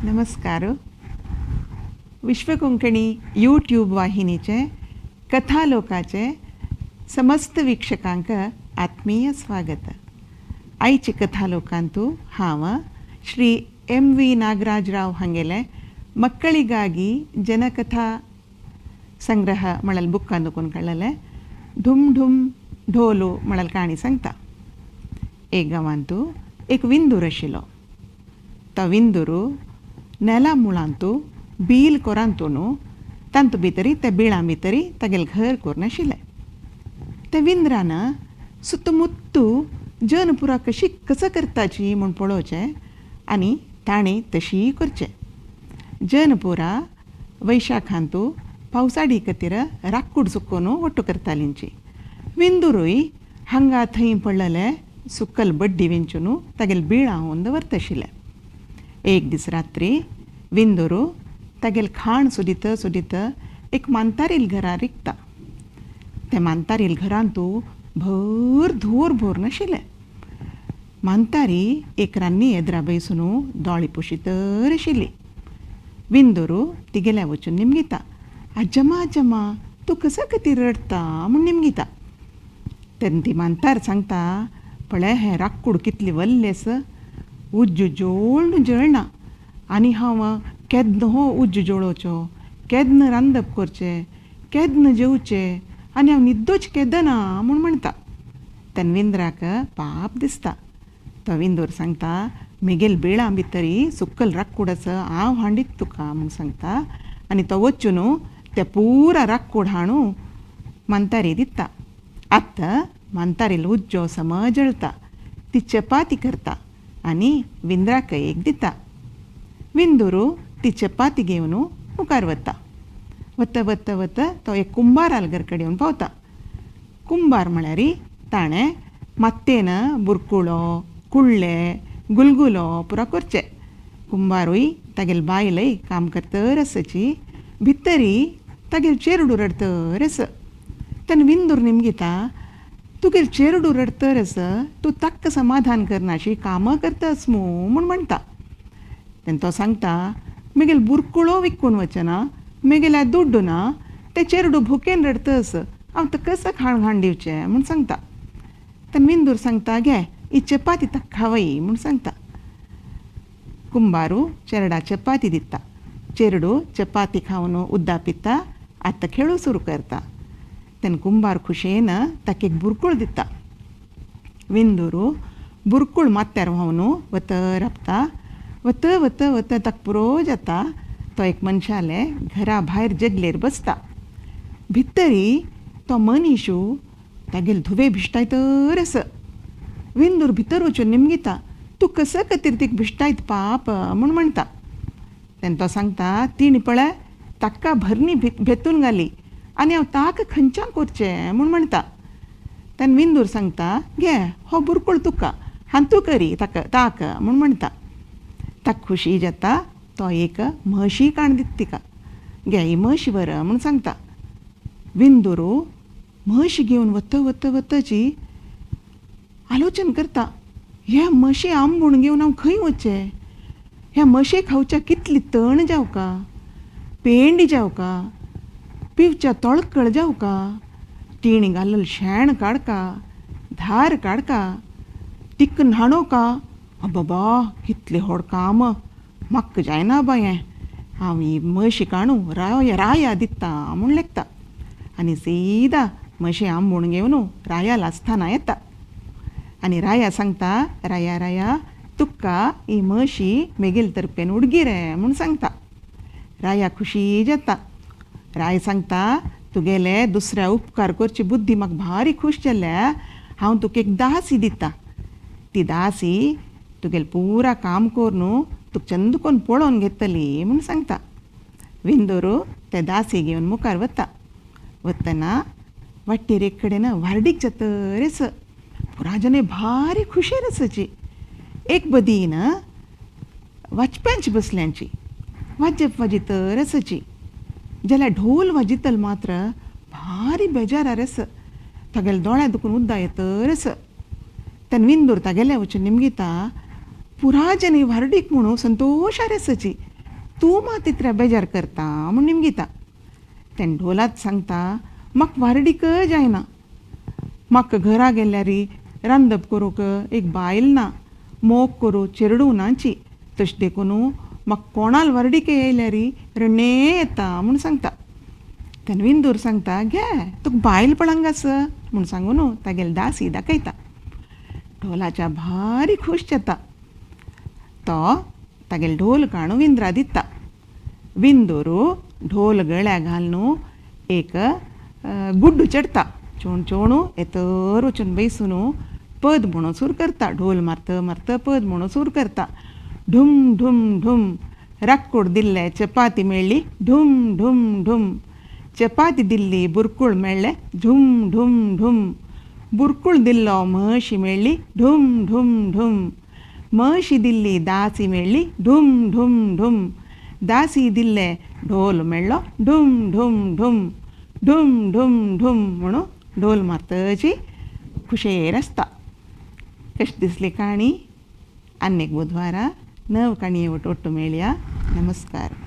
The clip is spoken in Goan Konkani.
नमस्कार. विश्वकोंकणी यूट्यूब वाहिनीचे कथालोकाचे समस्त वीक्षकांक आत्मीय स्वागत. आयचे कथालोकांतु हांव श्री एम वी नागराजराव हांगेले ಮಕ್ಕಳಿಗಾಗಿ ಜನಕಥಾ ಸಂಗ್ರಹ ಮಳಲ್ ಬುಕ್ ಅಂದುಕೊಂಡು ಕಳ್ಳಲೆ ढुम ढुम ढोलू म्हणल काणी सांगता. एक गांवांतू एक विंदूर आशिल्लो. तो विंदूर नेला मुळांतू बील कोरांतू न्हू तांतू भितरी त्या बिळां भितरी तागेलें घर करून आशिल्लें. त्या विंद्रान सुत्तमुत्तू जन पुरा कशी कसं करताची म्हूण पळोवचें आनी ताणें तशी करचें. जनपुरा वैशाखांतू पावसाडी खातीर राक्कूड सुकोवन ಒಟ್ಟು करतालींची. विंदुरूय हांगा थंय पडलेले सुकल बड्डी वेंचून तागेले बिळां हुंद व्हरताशिल्ले. एक दीस रात्री विंदुरू तागेले खाण सोदीत सोदीत एक मांतारील घरा रिगता. त्या मांतारील घरांतू भर धूर भरून आशिल्लें. मांतारी एक रान्नी एदरा बैसून दोळे पुशीतर आशिल्ली. विंदुरू तिगेल्या वचून निमगिता, आजमा आजमा तूं कसो खातीर रडटा म्हूण निमगिता. तेन्ना ती मांतार सांगता, पळय हें राक्कूड कितली वल्लें आसा, उज्जू जोळ्ण जळना आनी हांव केन्ना हो उज्जू जळोवचो, केन्ना रांदप करचें, केन्ना जेवचें आनी हांव न्हिदोच केदना म्हूण म्हणटा. तेन्ना विंद्राक पाप दिसता. तो विंदूर सांगता, मेगेल बिळां भितरी सुकल राक्कूड आसा, हांव हांडीत तुका म्हूण सांगता. आनी तो वचून ते पुरा राक्कूड हाणू मांतारी दिता. आतां मांतारील उज्जो समज जळता. ती चपाती करता आनी विंद्राक एक दिता. विंदुरू ती चपाती घेवन मुखार वता. वता वता वता तो एक कुंबाराल घर कडेन येवन पावता. कुंबार म्हळ्यार ताणें मातयेन बुरकुळो, कुळ्ळे, गुलगुलो पुरा करचे. कुंबारूय तागेले बायलय काम करतर आसाची. भितरी तागेले चेरडू रडतर आसा. तेन्ना विंदूर निमगिता, तुगेले चेरडू रडतर आसा, तूं ताका समाधान करनाशी कामां करतास मू म्हूण म्हणटा. तेन्ना तो सांगता, मेगेले बुरकुळो विकून वचना, मेगेल्या दुड्डू ना, ते चेरडू भुकेन रडतस, हांव ताका कसो खाण घाण दिवचें म्हूण सांगता. तेन्ना विंदूर सांगता, घे ही चपाती ताका खावय म्हूण सांगता. कुंबारू चेरडा चपाती दिता. चेरडू चपाती खावन उद्दा पिता. आतां खेळू सुरू करता. तेन्ना कुंबार खुशयेन ताका एक बुरकूळ दिता. विंदुरू बुरकूळ माथ्यार व्हांवन वत राबता. वत वत वत ताका पुरो जाता. तो एक मनशाले घरा भायर जगलेर बसता. भितरी तो मनीशू तागेले धुवे भिश्टायतर आसा. विंदूर भितर वचून निमगिता, तूं कसो खातीर तिका भिश्टायत पाप म्हूण म्हणटा. तेन्ना तो सांगता, तिणें पळय ताका भरणी भेतून घाली आनी हांव ताका खंयच्यान करचें म्हूण म्हणटा. तेन्ना विंदूर सांगता, घे हो बुरकूळ तुका, हांतू करी ताका ताक म्हूण म्हणटा. ताका खुशी जाता. तो एक म्हशी काण दिता तिका, घे ही म्हशी व्हर म्हूण सांगता. विंदुरू म्हशी घेवन वता वता वताची आलोचन करता, ह्या म्हशी आंबूण घेवन हांव खंय वचचें, ह्या म्हशे खावच्या कितली तण जावका, पेंडी जावका, पिवच्या तळकळ जावका, तिणी घालल शेण काडका, धार काडका, तिका न्हाणोवका, अबाबा कितलें व्हड काम, म्हाका जायना बाय हें, हांव ही म्हशी काणू राया राया दिता म्हूण लेखता. आनी सीदा म्हशी आंबूण घेवन राया आस्थाना येता. आनी राया सांगता, राया राया तुका ही म्हशी मेगेले तरपेन उडगी रे म्हूण सांगता. राया खुशी जाता. राय सांगता, तुगेले दुसऱ्या उपकार करची बुद्धी म्हाका भारी खूश जाल्या, हांव तुका एक दासी दिता. ती दासी तुगेलें पुरा काम करून तुका चंद कोन्न पळोवन घेतली म्हूण सांगता. विंदुरू ते दासी घेवन मुखार वता. वतना वाटेर एक कडेन व्हार्डीक जातर आसा. पुराजने भारी खुशेर आसाची. एक बदीन वाजप्यांची बसल्यांची वाजप वाजितर आसाची. जाल्यार ढोल वाजितल मात्र भारी बेजारार आसा. तागेले दोळ्या दुखून उद्दा येतर आसा. तेन्ना विंदूर तागेल्या वचून निमगिता, पुराजनी व्हार्डीक म्हणून संतोशार आसाची, तूं मात इतले बेजार करता म्हूण निमगिता. तेन्ना ढोलात सांगता, म्हाका व्हारडीक जायना, म्हाका घरा गेल्यार रांदप करूंक एक बायल ना, मोग करूं चेडूं नाची, तशें देखून म्हाका कोणाल व्हारडीके येयल्यार रण्णे येता म्हूण सांगता. तेन्ना विंदूर सांगता, घे तुका बायल पळोवंक आसा म्हूण सांगून तागेली दासी दाखयता. ढोलाच्या भारी खूश जाता. तो तागेलो ढोल काडून विंद्रा दिता. विंदूर ढोल गळ्या घालून एक गुड्डू चडटा. चोण चोणू येतर वचून बैसून पद म्हणून सुरू करता. ढोल मारता मारता पद म्हणून सुरू करता. ढुम ढुम ढुम राक्कूड दिल्ले चपाती मेळ्ळी, ढुम ढुम ढुम चपाती दिल्ली बुरकूळ मेळ्ळे, ढुम ढुम ढुम बुरकूळ दिल्लो म्हशी मेळ्ळी, ढुम ढुम ढुम म्हशी दिल्ली दासी मेळ्ळी, ढुम ढुम ढुम दासी दिल्ले ढोल मेळ्ळो, ढुम ढुम ढुम ढुम ढुम ढुम म्हणून ढोल मारतची खुशेर आसता. कशी दिसली काणी? आनी एक बुधवारा नव काणये ಒಟ್ಟು मेळया. नमस्कार.